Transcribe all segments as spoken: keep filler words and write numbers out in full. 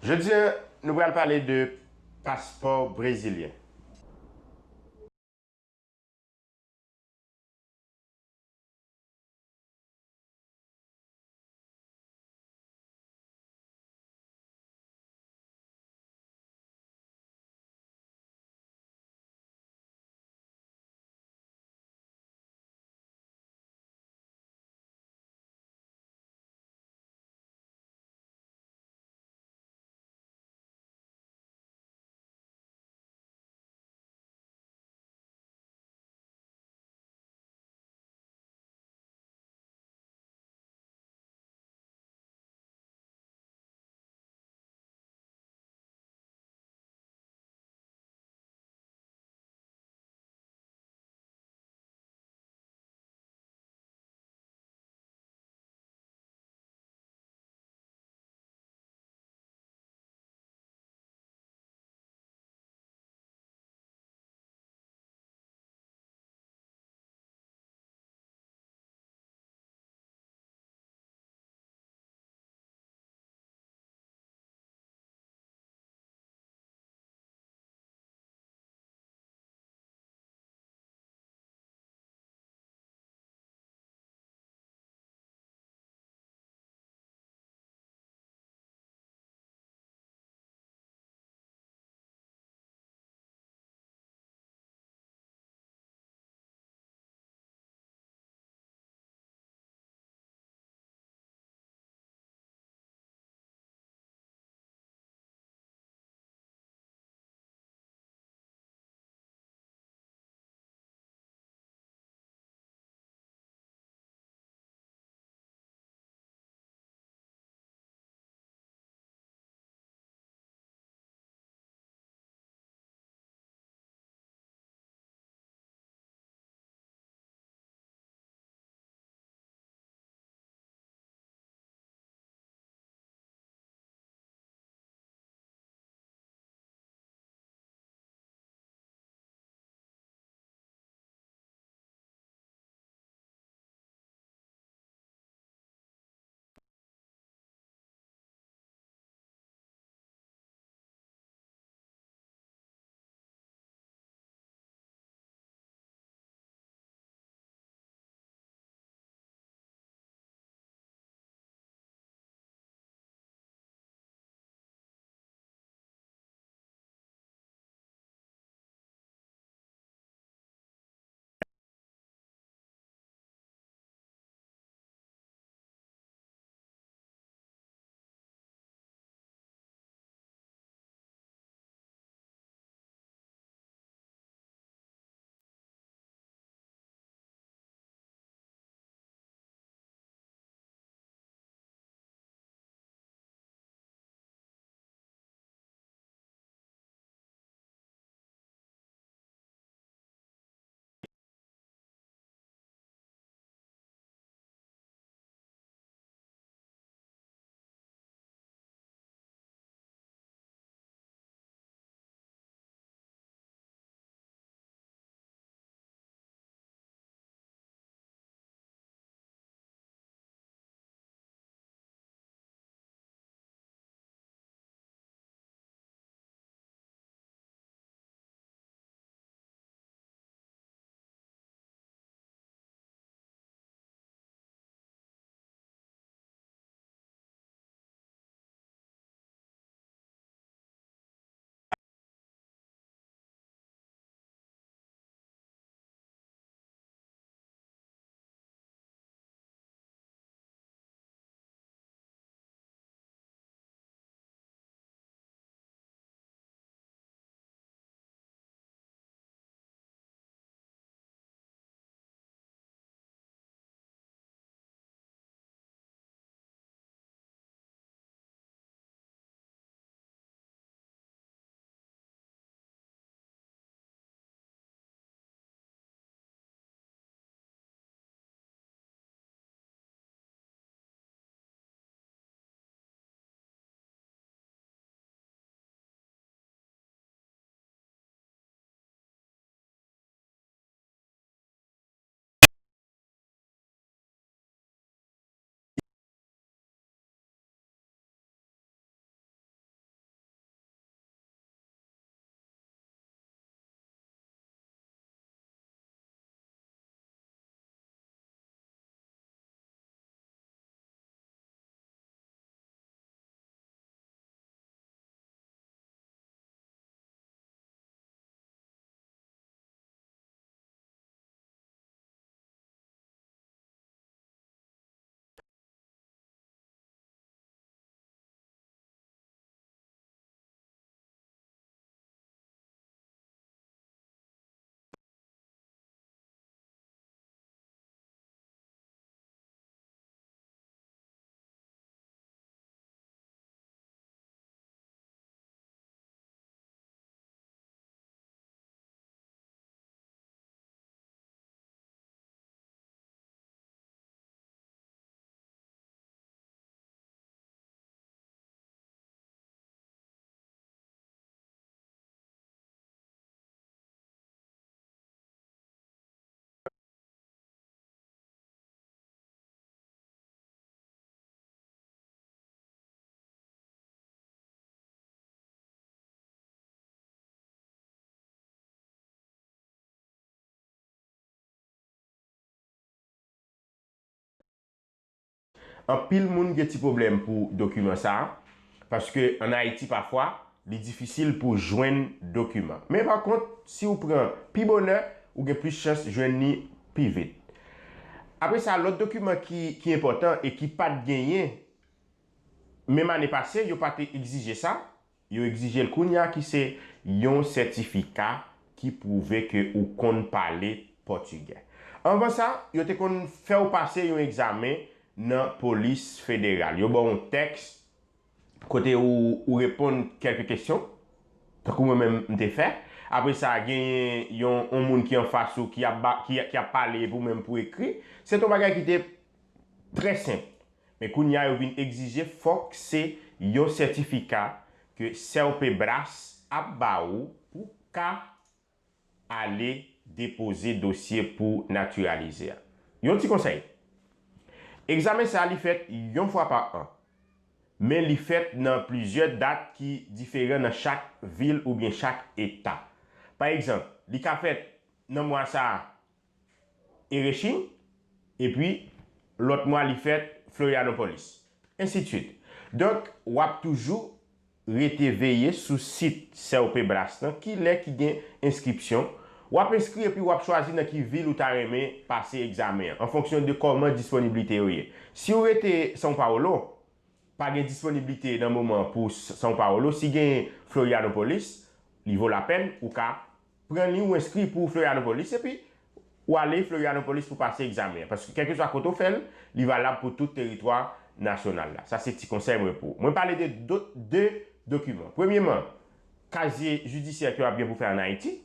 Jodi a, nou pral pale de paspò brezilyen. Anpil moun gen ti pwoblèm pou dokiman sa a, paske ann Ayiti pafwa, li difisil pou jwenn dokiman. Men pa kont, si w pran pi bonè, ou gen plis chans jwenn li pi vit. Apre sa, lòt dokiman ki, ki enpòtan e ki pa t genyen menm ane pase, yo pa te egzije sa, yo egzije l kounye a, ki se yon sètifika ki pwouve ke ou konn pale pòtigè. Anvan sa, yo te konn fè w pase yon egzamen nan polis federal. Yo ba w yon tèks kote ou, ou reponn kèlke kesyon, tankou mwen menm m te fè. Apre sa, genyen yon, yon moun ki anfas ou ki ap, ba, ki, ki ap pale epi ou menm pou ekri. Se te yon bagay ki te trè senp. Men kounye a, yo vin egzije fòk se yon sètifika ke CELPEBRAS ap ba ou pou ka ale depoze dosye pou natiralize a. Yon ti konsèy. Egzamen sa a, li fèt yon fwa pa an. Men li fèt nan plizyè dat ki diferan nan chak vil oubyen chak eta. Pa egzanp, li ka fèt nan mwa sa a, Erechim, epi lòt mwa li fèt Florianópolis, ensidswit. Donk, w ap toujou rete veye sou sit CELPEBRAS lan, ki lè ki gen enskripsyon. W ap enskri epi w ap chwazi nan ki vil ou ta renmen pase egzamen an, an fonksyon de kòman disponiblite yo ye. Si w rete São Paulo, pa gen disponiblite nan moman pou S-, São Paulo. Si gen Florianópolis, li vo lapèn ou ka pran li, ou enskri pou Florianópolis, epi ou ale Florianópolis pou pase egzamen an. Paske kèlkeswa kote w fè l, li valab pou tout teritwa nasyonal la. Sa se ti konsèy mwen pou ou. Mwen pale de do-, de dokiman. Premyeman, kazye jidisyè ke w ap gen pou fè ann Ayiti.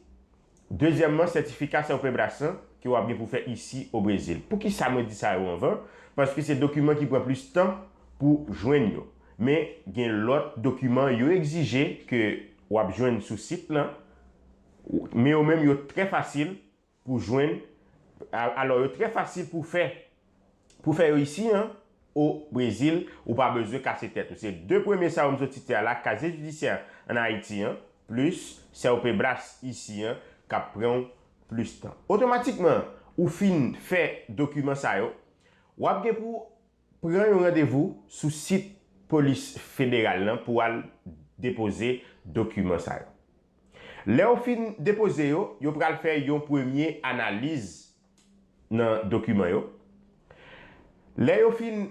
Dezyèmman, sètifika CELPEBRAS lan ke w ap gen pou fè isi o Brezil. Poukisa mwen di sa yo anvan? Paske se dokiman ki pran plis tan pou jwenn yo. Men gen lòt dokiman yo egzije ke w ap jwenn sou sit lan, men yo menm yo trè fasil pou jwenn. A-, alò, yo trè fasil pou fè, pou fè yo isi an, o Brezil, ou pa bezwen kase tèt ou. Se de premye sa yo m sot site a la, kazye jidisyè ann Ayiti an, plis CELPEBRAS isi an, k ap pran w plis tan. Otomatikman, ou fin fè dokiman sa yo, w ap gen pou pran yon randevou sou sit polis federal lan pou al depoze dokiman sa yo. Lè yo fin depoze yo, yo pral fè yon premye analiz nan dokiman yo. Lè yo fin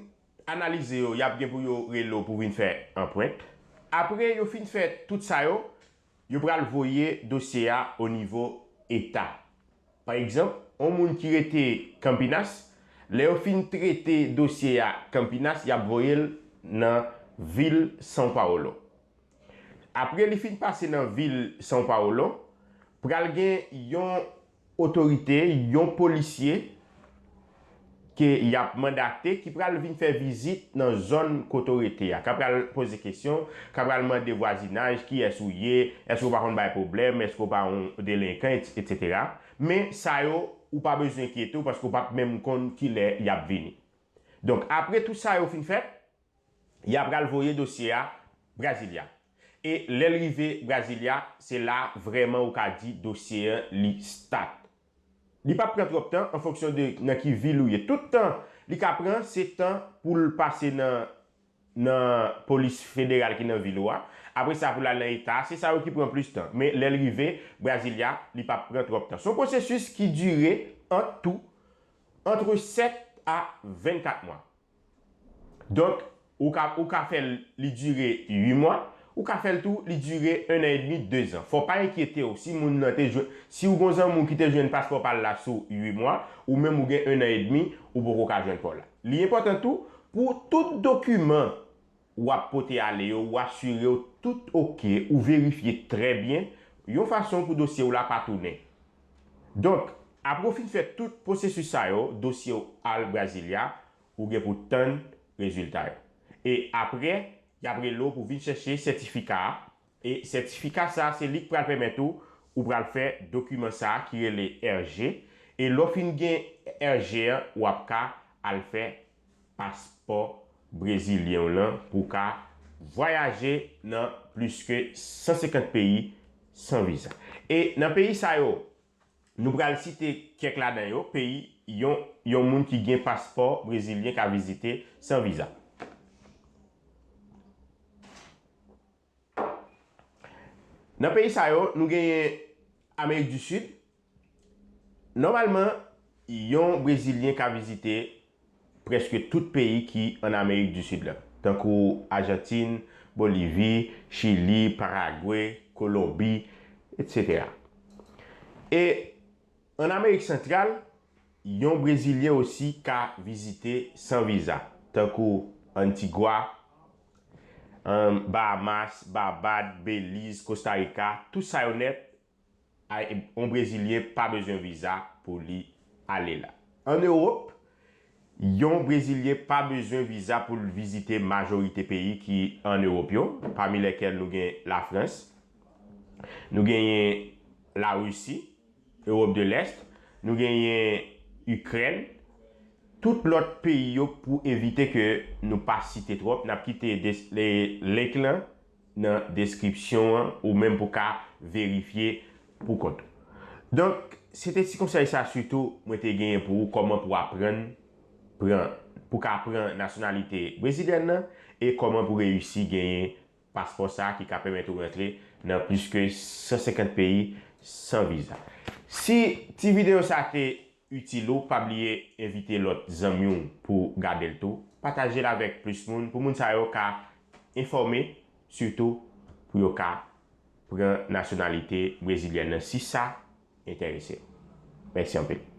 analize yo, y ap gen pou yo rele w pou vin fè anprent. Apre yo fin fè tout sa yo, yo pral voye dosye a o nivo eta. Pa egzanp, yon moun ki rete Campinas, lè yo fin trete dosye a Campinas, y ap voye l nan vil São Paulo. Apre li fin pase nan vil São Paulo, pral gen yon otorite, yon polisye ke y ap mandate ki pral vin fè vizit nan zòn kote w rete a, k ap pral poze kesyon, k ap pral mande vwazinaj, kiyès ou ye, èske w pa konn bay pwoblèm, èske w pa yon delenkan, et-, etsetera. Men sa yo, ou pa bezwen enkyete w paske w p ap menm konn kilè y ap vini. Donk, apre tout sa yo fin fèt, y a pral voye dosye a Brasilia. E lè l rive Brasilia, se la vrèman ou ka di dosye an li stat. Li p ap pran twòp tan an fonksyon de nan ki vil ou ye. Tout tan li ka pran, se tan pou l pase nan, nan polis federal ki nan vil ou a. Apre sa, pou l al nan eta, se sa yo ki pran plis tan. Men lè l rive Brasilia, li p ap pran twòp tan. Se yon pwosesis ki dire an tou antre sèt a vennkat mwa. Donk, ou ka, ou ka fè l li dire uit mwa, ou ka fè l tou li dire un an edmi, dezan. Fò w pa enkyete w si moun nan te jwenn, si w gon zanmi w ki te jwenn paspò pa l la sou uit mwa, ou menm ou gen un an edmi, ou poko ka jwenn pa w la. Li enpòtan tou pou tout dokiman w ap pote ale yo, ou asire w tout oke, ou verifye trè byen, yon fason pou dosye w la pa tounen. Donk, apre w fin fè tout pwosesis sa yo, dosye w al Brasilia, ou gen pou tann rezilta yo. E apre, y ap rele w pou vin chèche sètifika a. E sètifika sa a, se li k pral pèmèt ou, ou pral fè dokiman sa a ki rele R G. E lè w fin gen R G an, w ap ka al fè paspò brezilyen w lan pou w ka vwayaje nan plis ke san senkant peyi san viza. E nan peyi sa yo, nou pral site kèk ladan yo, peyi yon yon moun ki gen paspò brezilyen ka vizite san viza. Nan peyi sa yo, nou genyen Amerik di Sid. Nòmalman, yon brezilyen ka vizite prèske tout peyi ki ann Amerik di Sid la, tankou Ajantin, Bolivi, Chili, Paragwe, Kolonbi, etsetera. E ann Amerik Santral, yon brezilyen osi ka vizite san viza, tankou Antigua, Bahamas, Babad, Beliz, Kosta Rika, tout sa yo nèt, yon brezilyen pa bezwen viza pou li ale la. Ann Ewòp, yon brezilyen pa bezwen viza pou l vizite majorite peyi ki ann Ewòp yo, pami lèkèl nou gen Lafrans, nou genyen Larisi, Ewòp de Lès, nou genyen Ikrèn, tout lòt peyi yo pou evite ke nou pa site twòp, n ap kite link lan nan deskripsyon an ou menm pou ka verifye pou kont ou. Donk, se te ti konsèy sa sitou mwen te genyen pou ou, kòman pou aprann pran, pou ka pran nasyonalite brezilyèn nan e kòman pou reyisi genyen paspò sa ki ka pèmèt ou rantre nan plis ke san senkant peyi san viza. Si ti videyo sa te itil ou, pa bliye envite lòt zanmi w pou gade l tou. Pataje l avèk plis moun pou moun sa yo ka enfòme, sitou pou yo ka pran nasyonalite brezilyèn nan si sa enterese w. Mèsi anpil.